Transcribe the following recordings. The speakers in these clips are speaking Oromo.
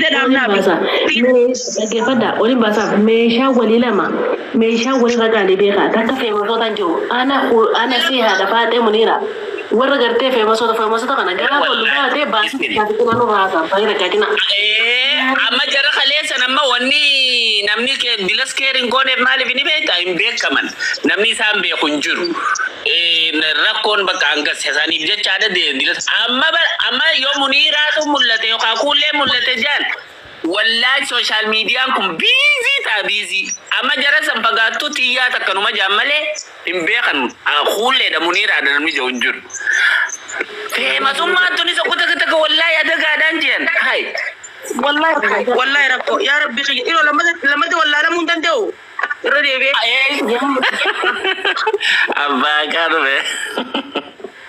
Waliin baasaa. Dhaggeeffadhaa, waliin baasaa. Meeshaa walii lama, meeshaa walii ragaalee beekaa. Takka famousotaan jiru. Ana si haadha Faaxee Muniira. Warra gartee famousota kana gaafa ol baatee baasii nurraa haasaa. Baay'ee rakkatina. Amma jara kaleessan amma wanni namni dilas keer hin gooneef maaliif ni beektaa? Hin beekaman, namni isaan beeku hin jiru. Rakkoon bakka hangas isaaniif jechaadha. Dilas amma amma yoo Muniiraatu mul'ate yookaan kuullee mul'ate jaan, wallaahi social mediaan kun busy ta'a, busy. Amma jara san fagaattuu xiyyaa takkanuma jaan malee hin beekan, kuulleedha Muniiraadha namni jiru hin jiru. Famousummaan tuni tokko takka takka wallaahi adagaadhaan jiran hai. Wallahi wallahi rakkoo, yaa Rabbi kiyya, yeroo lammata lammata wallaalamuu hin danda'u irra deebi'ee. Abbaa qarume.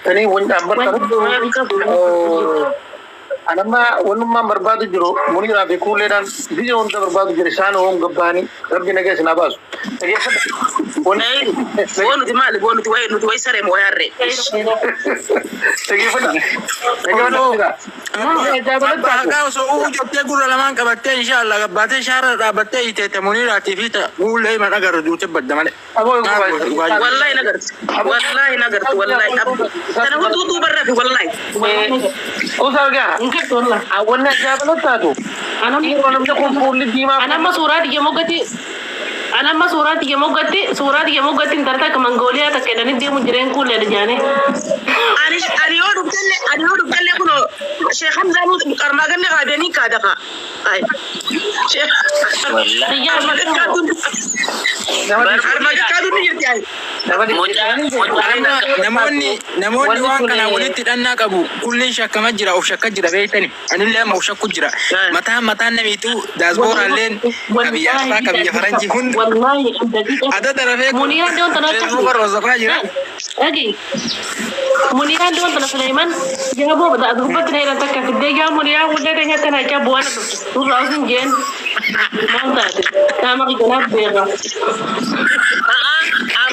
Tani wanti an barbaadu, anamma wannummaan barbaadu jiru, Muniiraa fi Kuulleedhaan biyya hunda barbaadu jiru, isaan hoon gabbaanii Rabbi nagaa isin haa baasu. Dhageeffadha. Boo, nuti maali? Boo, nuti wayi saree moo harree? Dhageeffadha. Dhageeffadha. Abbaa haqaa osoo uu jettee gurra lamaan qabattee, inshallah, gabbaatee shaara dhaabbattee hiiteete, Muniiraatii fi guullee himan agarru duute badda malee. Wallahi nagartu. Wallahi nagartu. Wallahi. Kana hunduu duubarra fi wallahi. Usaa gaa. Wanni ajaa'iba taatu. Yeroo namni kun fuulli diimaa. Anamma suuraa xiyya moggatti intala takka Mangooliyaa takka jedhanii deemu jireen kuulee jaane. Ani yoo dhuftellee kunoo Sheekh Hamzaan qarmaa ganna qaadanii kaadaqa. Ay. Sheekh qarmaa gaggaatuun qarmaa gaggaatuun ni jirti ay. Namoonni waan kana walitti hidhannaa qabu kulliin shakkama jira, of shakka jira, beektani. Anillee amma of shakku jira. Mataan mataan namiitu daasbooraalleen ka biyya Arabaa, ka biyya Faranjii hundi. Wallahi daqiiqa. Adda darafee Muniraan dhiyoon tana Facebook irra hordofaa jira. Dhagi. Muniraan dhiyoon tana Suleyman yaa boo dubbatti na jedhan takka fiddee yaa Muniraan wullee teenya akkana jechaa bu'aan dhufte. Nurraa osin jeen. Maal taate? Qaama kanaaf beeka.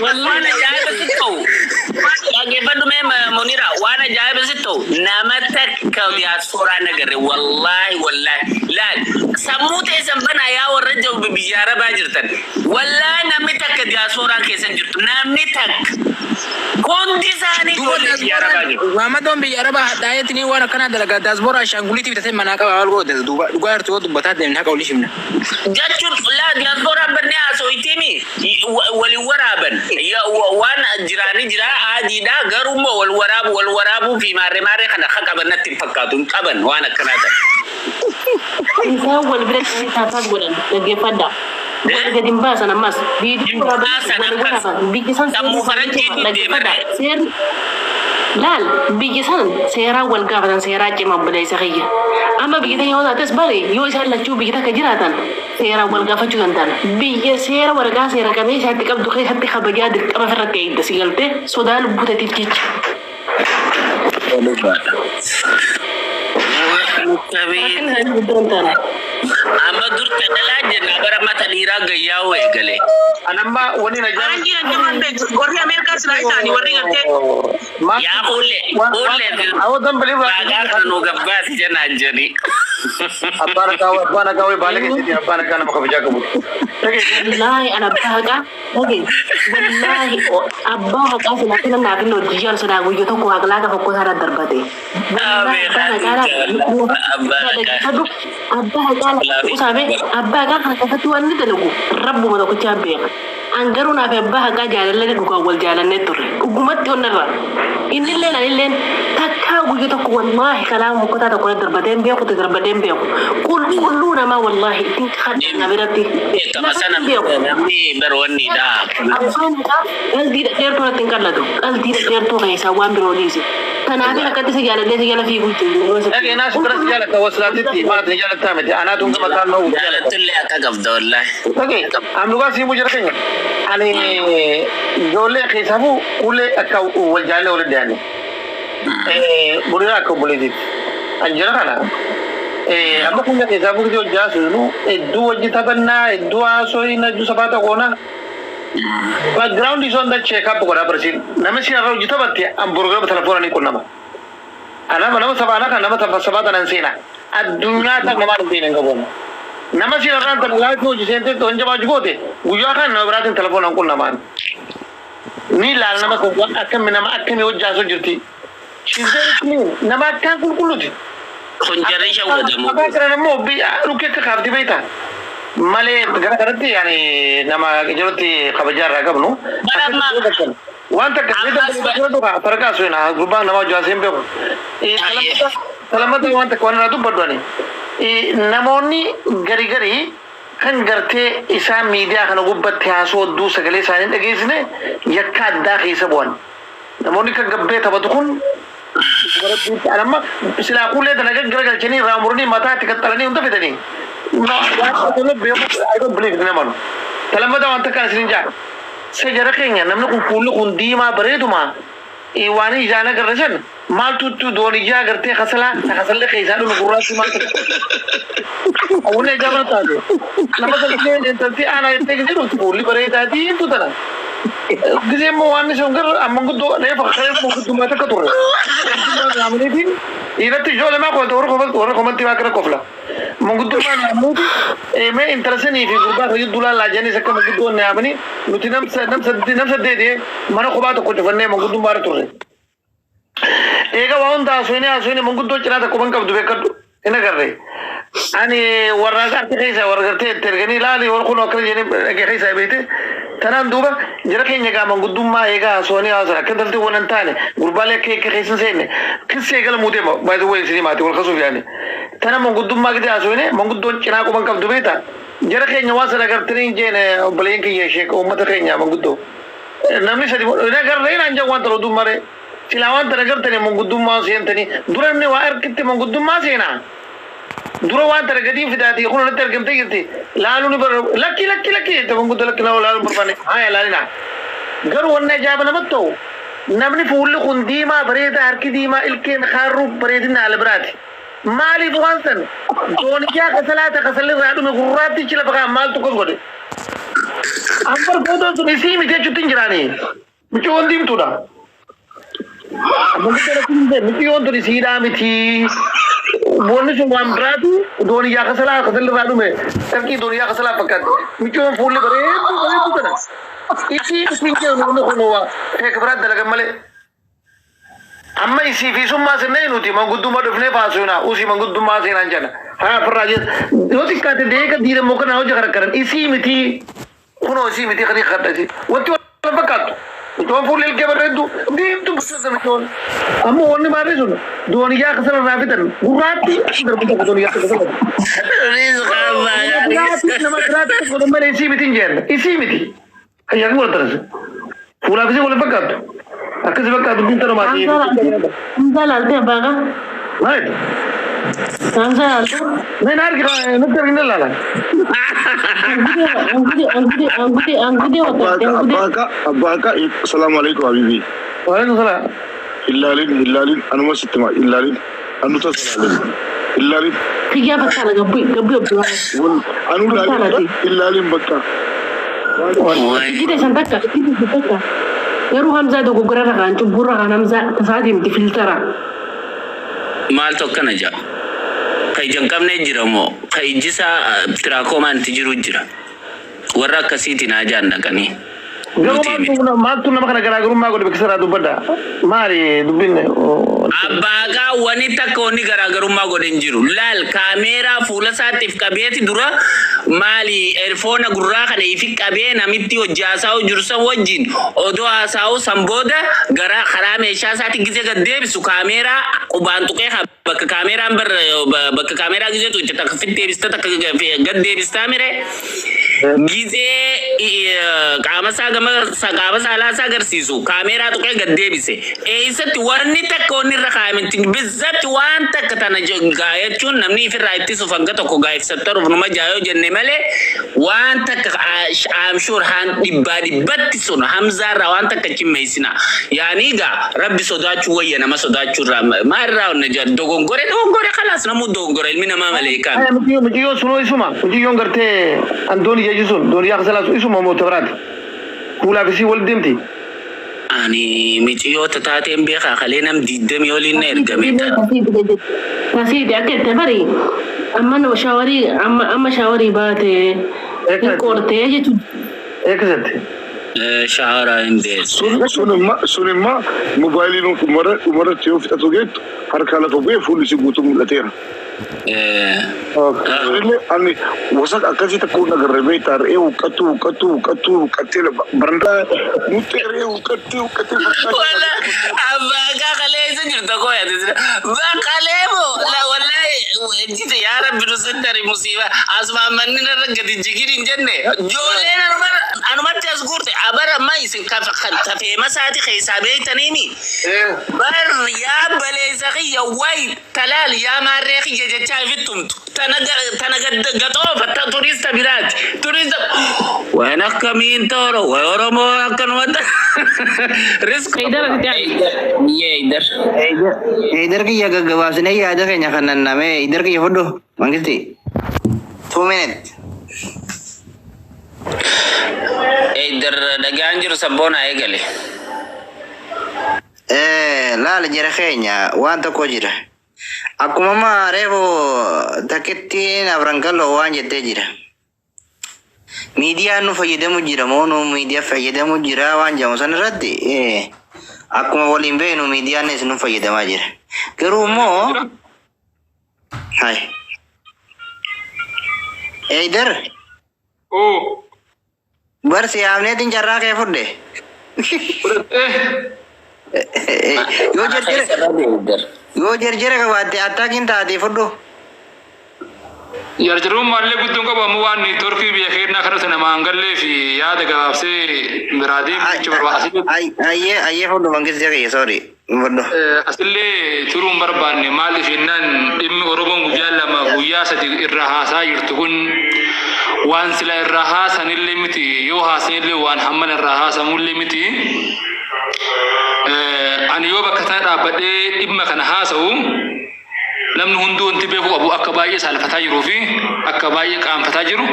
Waan ajaa'iba si ta'u. Dhaggeeffadhu mee Munira, waan ajaa'iba si ta'u, nama takka diyaasporaa nagarre, wallaahi wallaahi. Laal, sammuu teessan banaa yaa warra jiru biyya Arabaa jirtan. Wallaahi namni takka diyaasporaa keessa hin jirtu, namni takka. Hundi isaanii Duuba ijoollee biyya Arabaa jiru. Maamadoon biyya Arabaa hadhaa'eetini waan akkanaa dalagaa, daasbooraa ashaanguliitii bitatee manaa qaba maal godhate? Duuba dhugaa jirtu yoo dubbataa deemne haqa olii shimna. Jechuun laa, diyaasporaan bannee haasooyitiimi waliin waraaban waan jiraanii jira aadiidha, garuu immoo wal waraabu, wal waraabuu fi maarree maarree kana akka qaban natti hin fakkaatu, hin qaban waan akkanaa ta'e. Isaan wal bira taataa godhan, dhaggeeffadha. Wal gadi hin baasan, ammas viidiyoo Hin baasan wal akkas. waraaban biyyi san Sammuu faranjiitiin dhaggeeffadha. deeman. Seerri laal, biyyi san seeraan wal gaafatan, seeraa cimaa obboleessa kiyya. Amma biyya teenya yoo taates bari yoo isaan lachuu biyya takka jiraatan seeraan wal gaafachuu danda'an. Biyya seera waraqaa seera qabeessaatti qabdu keessatti kabajaa dirqama ofirratti eegda, si galtee sodaa lubbuu teetiif jecha. Rakkina isaanii guddoo hin taane. Amma dur dhalaa jenna, bara mata dhiiraa gayyaa'uu eegale. Anamma wani na jaalatu. Faranjiin ajjamaan beektu warri Ameerikaa silaa isaanii warri gartee. Yaa kuullee kuullee. Awwa dambalii Baagaa kana nu gabbaasi jennaan jedhi. Abbaan akaawee baala keessatti abbaan akaa nama kabajaa qabu. Wallaahi ana abbaa haqaa dhage, wallaahi abbaa haqaa silaa kana naaf inni hojii sodaa guyyaa tokko haqlaa tokko isaarra darbate. Wallaahi abbaan haqaa abbaa haqaa usaame abbaa haqaa kana keessatti waan inni dalagu rabbuma tokkichaa beeka. An garuu naaf abbaa haqaa jaalallee dhugaan wal jaalannee turre, dhugumatti onnarra. Innilleen anilleen takkaa guyyaa tokko wallaahi kalaama mukkotaa tokko darbatee hin beeku, itti darbatee hin beeku. Qulqulluu namaa, wallaahi ittiin kadhannaa biratti. Beekama sana namni baroonnidha. Abbaan haqaa qalbii dhedheertuu irratti hin qallatu. Qalbii dhedheertuu keessaa waan biroo dhiise. Kanaaf akkatti si jaaladhee si jala fiiguu jiru. Dhagee naa si biratti jaalatta waslaatitti maati jaalattaa miti anaatu hanga mataan na'u jaalatta. Jaalattullee akka qabda wallaahi. Dhagee am dhugaa siimuu jira keenya. Ani ijoollee keessaafuu kuullee akka wal jaalle walitti dhiyaanne. Buriraa akka obboleetitti. An jira kana. Amma kuullee keessaafuu gisee hojii haasofnu hedduu wajji taphannaa, hedduu haasofna, hedduu safaata goona. Background isoo hunda check up godhaa barsiin. Nama si irra hojii taphatte an borogama telefoona ni qunnama. Anama nama sabaana kan nama sabaa tanan seena. Addunyaa tan namaa hin beekne hin qabu. Nama si irraan tan laayifii hojii seentee hojii goote guyyaa kan nama biraatiin telefoonaan qunnamaan. Ni ilaala nama kun waan akkami nama akkamii hojjaa jirti. She's very clean. Nama akkaan qulqulluuti. Kun jarri shawwadamu. Abbaa kana immoo dhukkee akka kaafti beektaa. Malee gara kanatti yaani nama jirutti kabajaa irraa qabnu. Waan takka farqaa suina gurbaan nama hojjaa siin beeku. Salamata waan takka waan irraa dubbadhu ani. Namoonni gari gari kan gartee isaan miidiyaa kana gubbatti haasoo hedduu sagalee isaanii dhageessine yakka addaa keessa bu'an. Namoonni kan gabbee taphatu kun amma silaa kuulee tana garagalchanii irraa muranii mataatti qaxxalanii hunda fidanii. I don't believe in namanu. Talammata waan takka isin jaa. Sejara keenya namni kun fuulli kun diimaa bareeduma waan ijaan agarre san maaltu dooniyyaa gartee kasalaa kasallee keessaa dhume gurraachi maaltu. Awwalee ijaa taate. Nama salphee intalti aanaa jettee gisee dhuftu fuulli bareedaa diimtuu tana. Gisee immoo waan isin gara amma guddoo reefa reefa guddummaa takka turre. Naamniitiin dhiiratti ijoollee maa qofa warra komantii waa kana qofla. Manguddummaa naamniiti mee intala sanii fi gurbaa kan jidduu laallaa jedhanis akka manguddoon naamni nuti nam saddeeti mana kophaa tokko cufannee manguddummaa irra turre. Eega waa hunda haasofnee haasofnee manguddoo cinaa tokko ban qabdu beekadhu hin agarre. Ani warra harka keessa warra gartee itti erganii ilaali warra kun akkana jedhanii dhagee keessa beekte. Tanaan duuba jara keenya gaa manguddummaa eegaa haasofnee haasan akka intalti waan hin taane gurbaalee akka eegga keessa hin seenne kissee gala muutee baay'ee wayii isinii maatii wal kasuuf yaani. Tana manguddummaa gidi haasofnee manguddoon cinaa quban qabdu beekta. Jara keenya waan sana agartanii hin jeene obboleeyyan kiyya ishee uummata keenya manguddoo. Namni sadi hin agarree naan jedhu waan ta'u maree. Silaa waan tana agartanii manguddummaa seentanii dura namni waa harkitti manguddummaa seenaa. Dura waan tana gadiin fidaati kun irratti argamtee jirti laaluu ni bara lakki lakki lakki jette manguddoo lakki nama laaluu barbaanne haa laalina. Garuu wanni ajaa'iba namatti ta'u namni fuulli kun diimaa bareedaa harki diimaa ilkeen kaarruu bareedina haala biraati. Maaliif waan san dooniyyaa kasalaata kasalli irraa dhume gurraattichi lafa kaan maaltu kos godhe. Ambar footoon sun isii miti jechuutti hin jiraani. Micoon diimtuudha. Micoon tun isiidhaa miti. Boonni sun waan biraatu dooniyyaa kasalaa kasalli irraa dhume tarkii dooniyyaa kasalaa fakkaatti. Micoon fuulli bareedduu bareedduu kana. Isii isiin jedhu namni kun waa feeka biraatti dalagan malee. Amma isii fi summaa sinnee nuti manguddummaa dhufnee faasuna usii manguddummaa seenaan jenna. Haa firraa jedhu yoo xiqqaate deega diidamoo kana hojii karakaran isii miti kunoo isii miti kan kadhate wanti wal fakkaattu. Micoon fuulli ilkee bareeddu diimtuu biqilta micoon. Ammoo wanni maarree sun dooniyyaa kasala irraa fitan gurraatti darbu tokko dooniyyaa kasala. Gurraatti nama biraatti godhan malee isii miti hin jenne isii miti. Hayyaaqni wal tarase. Fuulaaf isii wal fakkaattu. Akkasi fakkaatu binta namaati. Hamzaa laaltee abbaa Maali? Hamzaa laaltee. Mee na argi nutti argine laala. Angudee wata angudee. Abbaa salaamu alaikum habibi. Waalaikum salaam. Ilaalin ilaalin anuma sitti ma ilaalin anuta salaalin ilaalin. Kiyyaa bakka gabbii gabbii obbo. Anu ilaalin ilaalin bakka. Gidee san takka gidee takka. Garuu Hamzaa dogoggora irra kan cubbuu irra kan Hamzaa tasaatii miti filtara. Maaltu akkana jedha? Ka ija hin qabne jira moo ka iji isaa tiraakomaan itti jiru jira? Warra akkasiitiin haa jaan dhaqanii. Garuu maaltu nama kana garaagarummaa godhe beeksisa irraa dubbadha. Maali dubbinne? Abbaagaa wani takka wanni garaagarummaa godhe hin jiru. Laal kaameeraa fuula isaatiif qabeeti dura maali erfoona gurraa kana ifi qabee namitti hojii haasa'u jiru san wajjin odoo haasa'u san booda gara karaa meeshaa isaatti gisee gad deebisu kaameeraa qubaan tuqee bakka kaameeraan bakka kaameeraa gisee tuqxe takka fit deebista takka gad deebistaa mire. Gisee qaama isaa gama qaama saalaa isaa agarsiisu kaameeraa tuqee gad deebise. Eessatti wanni takka wanni irra kaa'ametti bizzatti waan takka tana jechuun namni ifirraa ittisuuf hanga tokko gaa'ibsattaruuf numa jaayoo jenne malee waan takka I'm sure haan dhibbaa dhibbatti sun Hamzaarraa waan takka cimmeessina. Yaani egaa rabbi sodaachuu wayya nama sodaachuurraa maalirraa onna jedha dogongore dogongore kalaas namuu dogongore ilmi namaa malee kan. Mucayyoon sunoo isuma mucayyoon gartee andooni jechi sun dooniyyaa kasalaa sun isuma moota biraati. Fuulaaf isii wal deemti. Ani miciyyoota taateen beekaa kalee nam 20 oliin na ergame. Tasiiti akka itti bari amma nama shaawarii amma amma shaawarii baate hin qortee jechuudha. Eegsatti. Shaawaraa hin deessu. Sun imma mobaayiliin dhumarratti yoo fixatu geettu harkaa lafa bu'ee fuulli si guutuu mul'ateera. Sunillee ani wasaq akkasii takka hin agarre beektaa, re'ee huqqattuu huqqattuu huqqattuu huqqattee barandaa nutti re'ee huqqattee huqqattee. Wala abbaa kaa kalee isa jirta koo yaade baqalee moo la wallahi jite yaa rabbi nu sentari musiiba asumaan manni narra gadi jigin hin jenne ijoolleen anumatti as guurte abara amma isin kafee masaati keessaa beektaniimi bar yaa baleessa kiyya way talaal yaa maarree kiyya jechaa ifittumtu tana tana gaxoofa turista biraati turista waan akkamiin tooro way Oromoo akkanumatti risk. Haydar asitti aanu. Yeedar. Haydar kiyya gaggabaabsinee yaada keenya kan nanname. Haydar kiyya fudhu. Mangisti. 2 minutes. Eidar dhagaan jiru sabboona eegale. Laala jara keenya, waan tokko jira. Akkuma amma reefu takkittiin afran kalloo waan jettee jira. Miidiyaan nu fayyadamu jira moo nu miidiyaa fayyadamu jira waan jedhamu san irratti akkuma waliin beeknu miidiyaanis nu fayyadamaa jira. Garuu immoo hai. Eidar. Oo. Bar siyaafneetiin carraa kee fudhe. Fudhattee. Yoo jarjara qabaatte attaakiin taatee fudhu. Jarjaruun maallee guddoon qabu ammoo waan networkii biyya keenyaa kana nama hangallee fi yaada gabaabsee biraa deemu jechuu barbaada. Ayyee ayyee, fudhu mangistii kiyya, sorry, fudhu. Asillee turuu hin barbaanne. Maaliif jennaan, dhimmi Oromoon guyyaa 2 guyyaa 3 irraa haasaa jirtu kun waan sila irraa haasanillee miti, yoo haasanillee waan hamman irraa haasamullee miti. Ani yoo bakka sana dhaabbadhee dhimma kana haasa'u, namni hunduu wanti beeku qabu akka baay'ee saalfataa jiruu fi akka baay'ee qaanfataa jiru,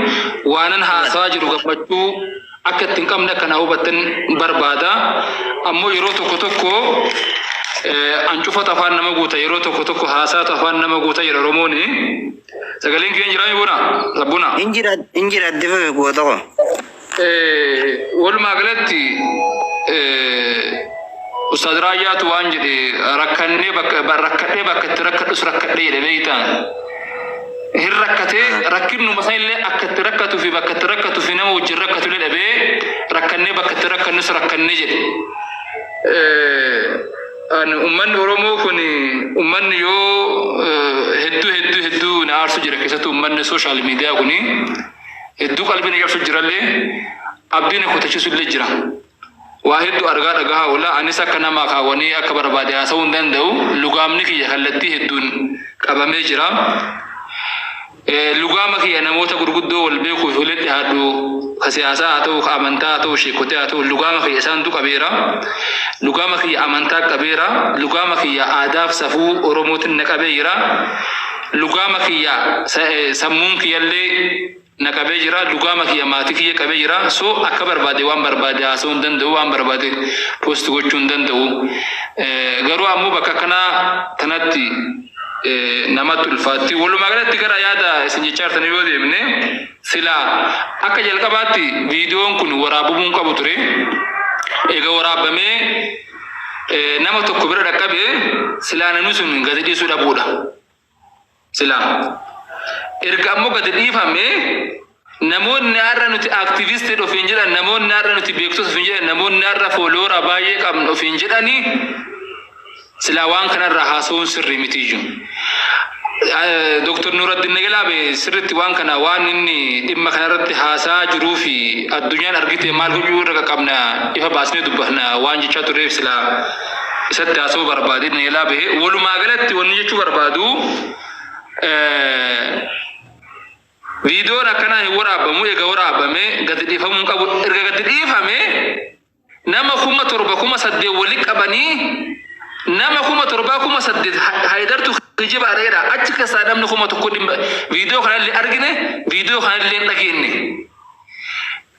waanan haasawaa jiru gammachuu akka itti hin qabne akka na hubattan barbaada. Ammoo yeroo tokko tokko hancufatu afaan nama guuta, yeroo tokko tokko haasaatu afaan nama guuta jedha Oromooni. Sagaleen keenya jiraami buna? Sabbuna. Injira injira itti fufi goota ko. Walumaa galatti Ustaaz Raayyaatu waan jedhe, rakkannee bakka rakkadhee bakka itti rakkadhus rakkadhee jedhe beektaa. Hin rakkatee rakkinuma san illee akka itti rakkatuu fi bakka itti rakkatuu fi nama wajjin rakkatu illee dhabee rakkannee bakka itti rakkannus rakkannee jedhe. Ani uummanni Oromoo kun uummanni yoo hedduu hedduu hedduu na aarsu jira, keessattuu uummanni social media kun hedduu qalbii na cabsu jirallee, abdii na kutachiisu illee jira. Waa hedduu argaa dhagahaa oola. Anis akka namaa kaawwanii akka barbaade haasa'uu hin danda'u. Lugaamni kiyya kallattii hedduun qabamee jira. Lugaama kiyya namoota gurguddoo wal beekuuf walitti dhiyaadhu, ka siyaasaa haa ta'u, ka amantaa haa ta'u, sheekotee haa ta'u, lugaama kiyya isaantu qabeera. Lugaama kiyya amantaa qabeera. Lugaama kiyya aadaaf safuu Oromootiin na qabee jira. Lugaama kiyya sammuun kiyyallee na qabee jira. Lugaama kiyya maatii kiyya qabee jira. So akka barbaade waan barbaade haasa'uu hin danda'u, waan barbaade post gochuu hin danda'u. Garuu ammoo bakka kanaa tanatti namatti ulfaatti. Walumaa galatti gara yaada isin jechaa jirtan yoo deemne, silaa akka jalqabaatti viidiyoon kun waraabamuu hin qabu ture. Egaa waraabamee nama tokko bira dhaqqabe, silaa namni sun gadi dhiisuu dhabuudha. Silaa. Erga ammoo gadi dhiifame, namoonni har'a nuti activistii ofiin jedhan, namoonni har'a nuti beektota ofiin jedhan, namoonni har'a follower baay'ee qabnu ofiin jedhanii, silaa waan kanarraa haasa'uun sirrii mitiyyuu. Dooktar Nuuraddin Nagalaabe sirriitti waan kana waan inni dhimma kanarratti haasaa jiruu fi addunyaan argite maal gochuu irra qabna ifa baasnee dubbanna waan jechaa turreef, silaa isatti haasa'uu barbaade Nagalaabe. Walumaa galatti wanni jechuu barbaadu, viidiyoon akkanaa hin waraabamu. Eega waraabame gadi dhiifamuu hin qabu. Erga gadi dhiifame nama 7,000 8,000 wali qabanii, nama 7,000 8,000 Haayidartu kijibaadha. Achi keessaa namni 1,000 dhimma viidiyoo kanallee argine, viidiyoo kanallee hin dhageenye.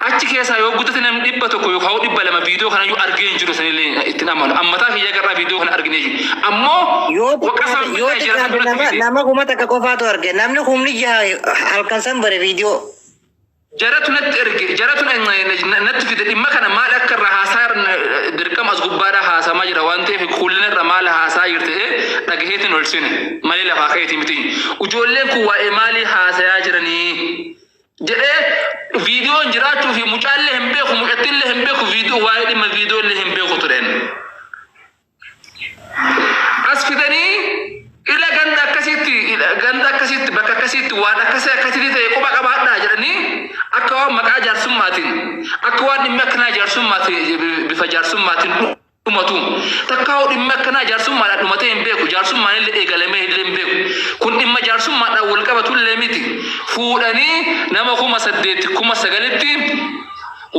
Achi keessaa yoo guddate namni 100 yookaan 200 viidiyoo kana iyyuu argee hin jiru sanillee ittiin amanu. Ammataa kiyya garraa viidiyoo kana arginee jiru. Ammoo Yoo waqasaan xiqqaate yoo bitaa jira xiqqaate duratti nama fide. nama 1000 qofaatu arge namni 60,000 halkan san bare viidiyoo. Jaratu natti erge, jaratu natti fide dhimma kana maal akka irra haasaa dirqama as gubbaadhaa haasamaa jira waan ta'eef kullin irra maal haasaa jirte dhagaheetiin ol seene malee lafaa ka'eeti miti. Ijoolleen kun waa'ee maalii haasayaa jiranii jedhee viidiyoon jiraachuu fi mucaallee hin beeku mucattiillee hin beeku viidiyoo waa'ee dhimma viidiyoollee hin beeku tureen. As fidanii ila ganda akkasitti ila ganda akkasitti bakka akkasitti waan akkasii akkasitti ta'e quba qabaadhaa jedhanii akka waan maqaa jaarsummaatiin akka waan dhimmi akkanaa jaarsummaatiin bifa jaarsummaatiin dhumatu takka hoo dhimmi akkanaa jaarsummaadhaan dhumatee hin beeku jaarsummaan illee eegalamee illee hin beeku kun dhimma jaarsummaadhaan wal qabatu illee miti fuudhanii nama 8,000 9,000tti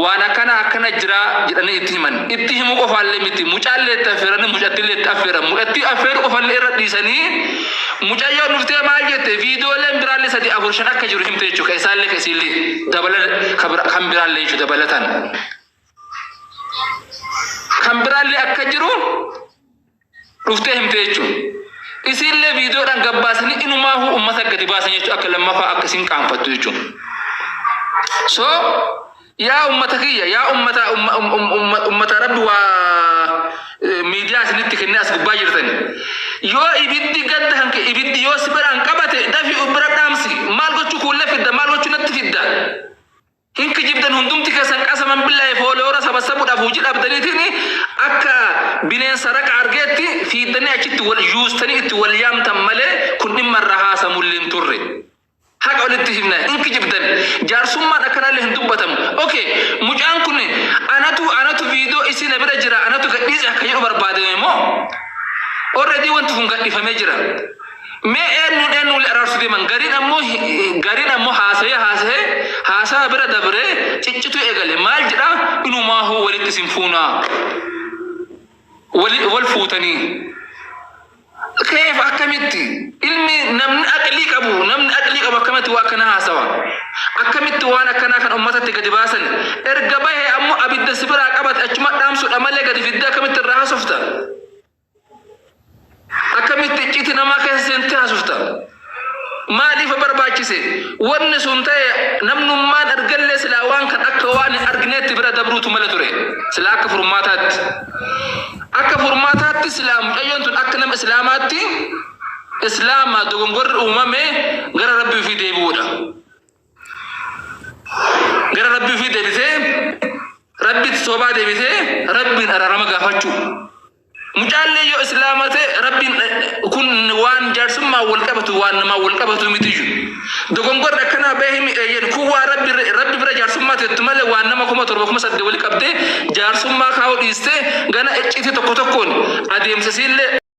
waan akkana akkana jira jedhanii itti himan itti himuu qofaallee miti mucaallee itti affeeranii mucattillee itti affeeran mucattii affeeru qofallee irra dhiisanii mucayyoon dhuftee maal jette viidiyooleen biraallee 3 4 5 akka jiru himte jechuudha isaallee kasiillee dabala kan biraallee jechuudha dabalataan kan biraallee akka jiru dhuftee himte jechuudha. Isiillee viidiyoodhaan gabbaasanii inumaahu uummata gadi baasan jechuudha akka lammaffaa akkasiin qaanfattu jechuudha. So yaa ummata kiyya yaa ummata ummata rabbi waa miidiyaa isinitti kennee as gubbaa jirtani. Yoo ibiddi gadda hanke ibiddi yoo si biraan qabate dafi bira dhaamsi maal gochuu kuullee fidda maal gochuu natti fidda. Hin kijibdan hundumti keessan qasaman billaahi fooloora sabasabuudhaaf hojii dhabdaniitiin akka bineensa raqa argeetti fiiddanii achitti wal yuustanii itti wal yaamtan malee kun dhimma irra haasamullee hin turre. Haqa walitti himna hin kijibdan jaarsummaan akkanallee hin dubbatamu. Okay mucaan kun anatu viidiyoo isii na bira jira anatu gadhiise akka jedhu barbaadame moo already wanti kun gadhiifamee jira. Mee eenyuun eenyuun araarsu deeman gariin ammoo haasa'ee haasa'ee haasaa bira dabree ciccitu eegale maal jedha inumaahuu walitti isin fuunaa wal fuutanii. Keef akkamitti ilmi namni aqlii qabu namni aqlii qabu akkamitti waa akkana haasawa akkamitti waan akkanaa kan uummatatti gadi baasan erga bahee ammoo abidda si biraa qabate achuma dhaamsuudha malee gadi fiddee akkamitti irraa haasofta akkamitti icciti namaa keessa seentee haasofta maaliif barbaachise wanni sun ta'e namnummaan argallee silaa waan kan akka waan hin argineetti bira dabruutu mala ture silaa akka furmaataatti. Akka furmaataatti silaa mucayyoon tun akka nama islaamaatti islaama dogongorri uumame gara rabbii ofii deebi'uudha. Gara rabbii ofii deebisee rabbitti soobaa deebisee rabbiin araarama gaafachuu. Mucaallee yoo islaama ta'e rabbiin kun waan jaarsummaa wal qabatu waan namaa wal qabatu mitiyyuu. Dogongorri akkanaa bahee himi eeyyan kun waan rabbi bira jaarsummaa teettu malee waan nama 7,000 8,000 wal qabdee jaarsummaa kaa'uu dhiistee gana iccitii tokko tokkoon adeemsisiillee.